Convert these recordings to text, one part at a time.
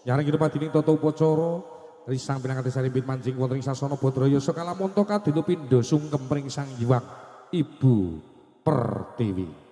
Nyareng kinupadining tata upacara risang pinanganten sarimbit manjing wonten ing sasana Badrayasa kalamunta kadina pindha sungkem pring Sang Hyang Ibu Pertiwi.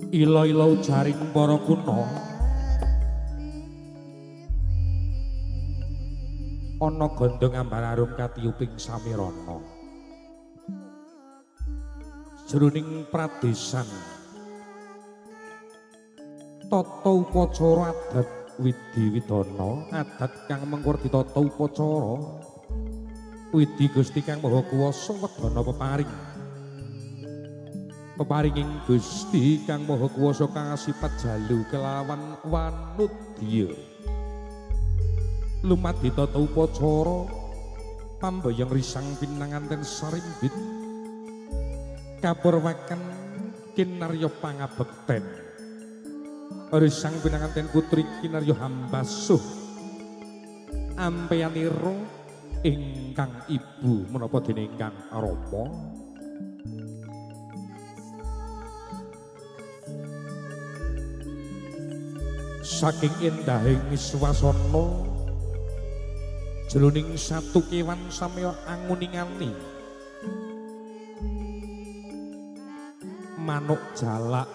Ila-ila jaring para kuna ana gandhang ambar arum katiyuping samirana jroning pradesan tata upacara adat widhi widana adat kang mengkur ditata upacara widhi Gusti Kang Maha Kuwasa wedana peparing peparinging Gusti Kang Maha Kuwasa kang asipat jalu kelawan wanudya lumadi tata upacara pambayang risang pinanganten sarimbit kapurwaken kinarya pangabekten risang pinanganten putri kinarya hambasuh ampeyanira ingkang ibu menapa dene ingkang rama. Saking indahing swasana jroning satu kewan samya anguningani manuk jalak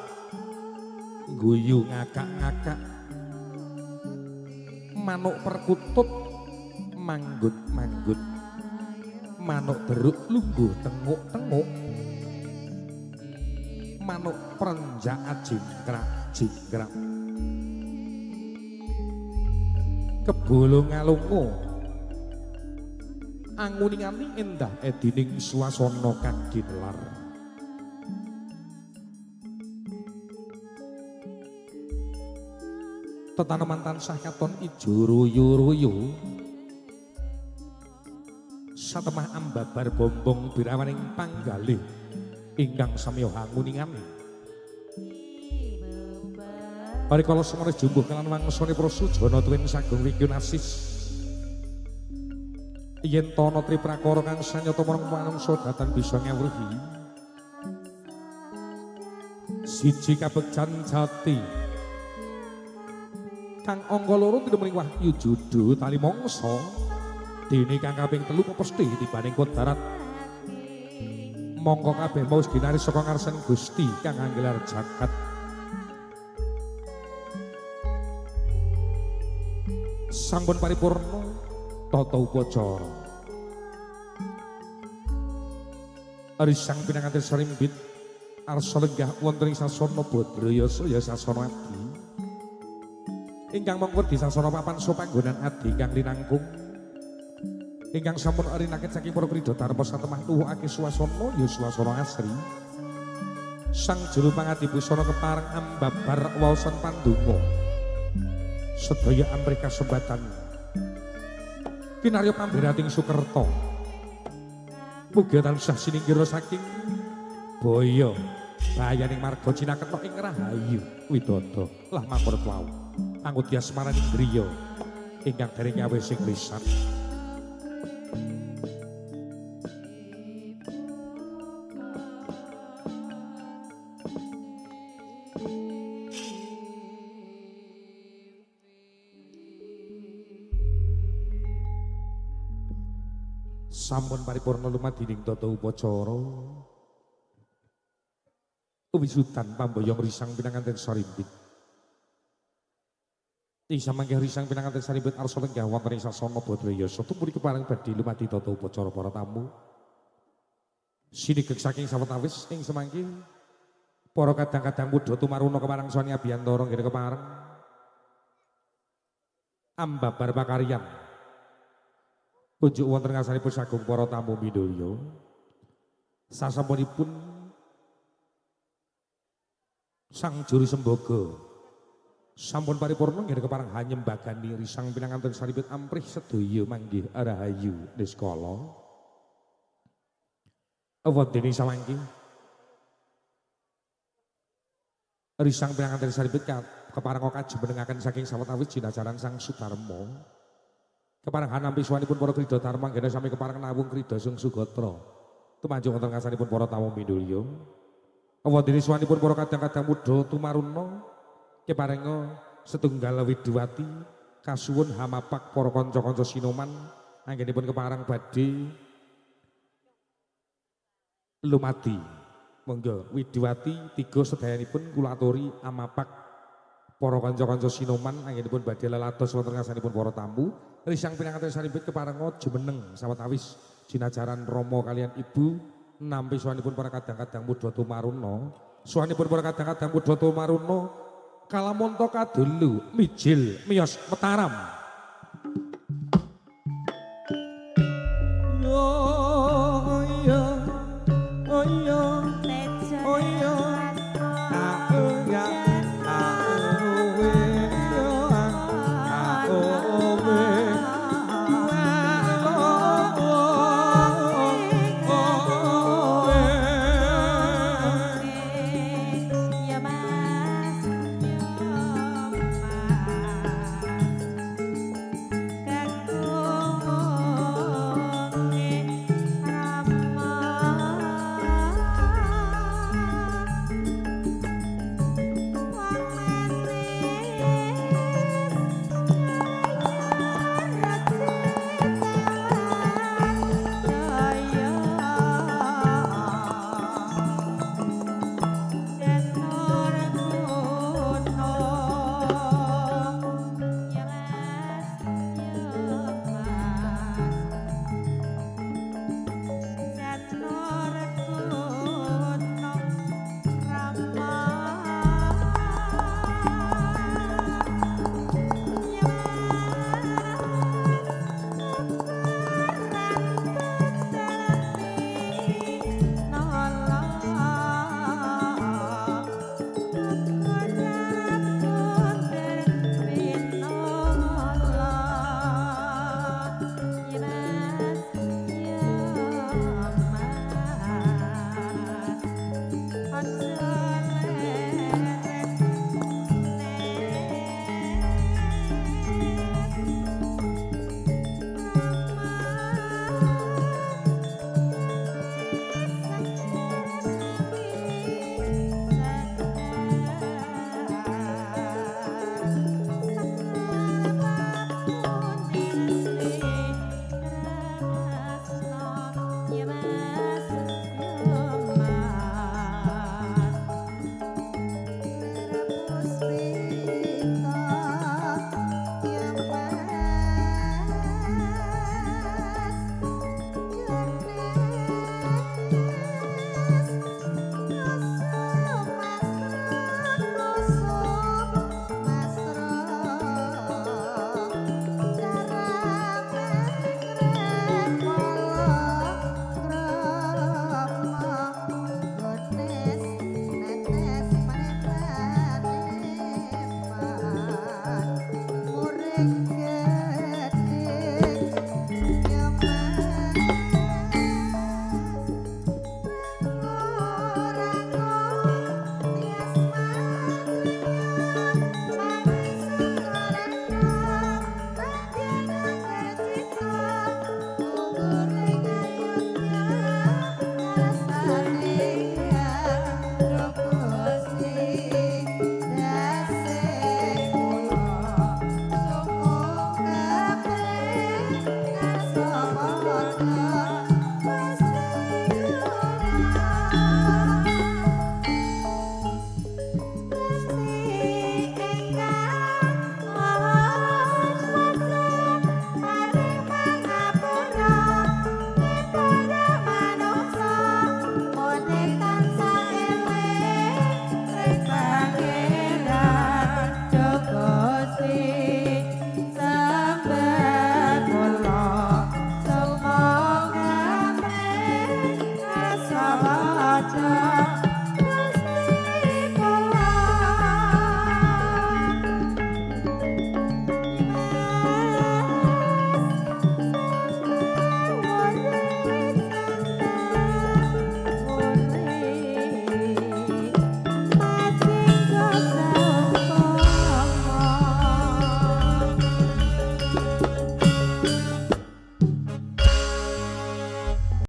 guyu ngakak-ngakak manuk perkutut manggut-manggut manuk beruk lungguh tenguk-tenguk manuk prenjak jingkrak-jingkrak kebolo ngalungu anguningani endah edining swasana kang ginelar. Tetaneman tansah katon ijo ruyu-ruyu satemah ambabar bombong birawaning panggalih ingkang samya anguningani. Parikala semana jumbuh kelan wangsane para sujana tuwin sagung wiginasis yen tana triprakara kang sanyata marang manungsa datan bisa ngawruhi siji kabegjan jati kang angka loro tinumening wahyu judu tali mangsa dene kang kaping telu pepesthi tibaning kodarat mongko kabeh mau ginaris saka ngarsan Gusti kang anggelar jagat. Sampun paripurna tata upacara risang pinanganten sarimbit arsa lenggah wonten ing sasana Badrayasa ya sasana adi ingkang mangkur di sasana papan sopanggonan adi ingkang linangkung ingkang sampun rinakit saking para krida darma satemah nuwuhake swasana ya swasana asri sang juru pangadi busana kepareng ambabar waosan pandonga sedaya amrih kasembatan kinarya pamberating Sukerta mugi tansah sininggir saking boyo bayaning marga cinaketha ing rahayu widodo lah mangkur wau angudya asmaraning griya ingkang dereng awis sing lisan. Sampun paripurna lumadining tata upacara wisudan pamboyong risang pinanganten sarimbit. Ing samangke risang pinanganten sarimbit arsa lenggah wonten ing sasana Badrayasa tumuli kepareng badhe lumadi tata upacara para tamu. Sinigek saking sawetawis ing semangke para kadang-kadang muda tumaruna kepareng soni abiyantara nggene kepareng ambabar pakaryan. Kunjuk wonten ngarsanipun sagung para tamu minulya. Sasampunipun sang juru semboga sampun paripurna nggih kepareng hanyembagani risang pinanganten saripit amprih sedaya manggih rahayu niskala. Wonten ing samangke risang pinanganten saripit kepareng kajumenengaken saking sawetawis jinajaran Sang Sudarma. Kepareng hanampi suwanipun para krida dharma nggene sami kepareng nawung krida sung sugatra. Tumanjuk wonten ngarsanipun para tamu minulya. Wonten suwanipun para kadang-kadang muda tumaruna keparenga setunggal widiwati kasuwun hamapak para kanca-kanca sinoman anggenipun kepareng badhe lumadi. Monggo widiwati tiga sedayanipun kula aturi amapak para kanca-kanca sinoman anggenipun badhe lelados wonten ngarsanipun para tamu. Risang pinanganten sarimbit keparenga jumeneng sawetawis jinajaran Rama kalian Ibu nampi suwanipun para kadang-kadang muda tumaruna. Suwanipun para kadang-kadang muda tumaruna kalamonto kadulu mijil miyos Mataram.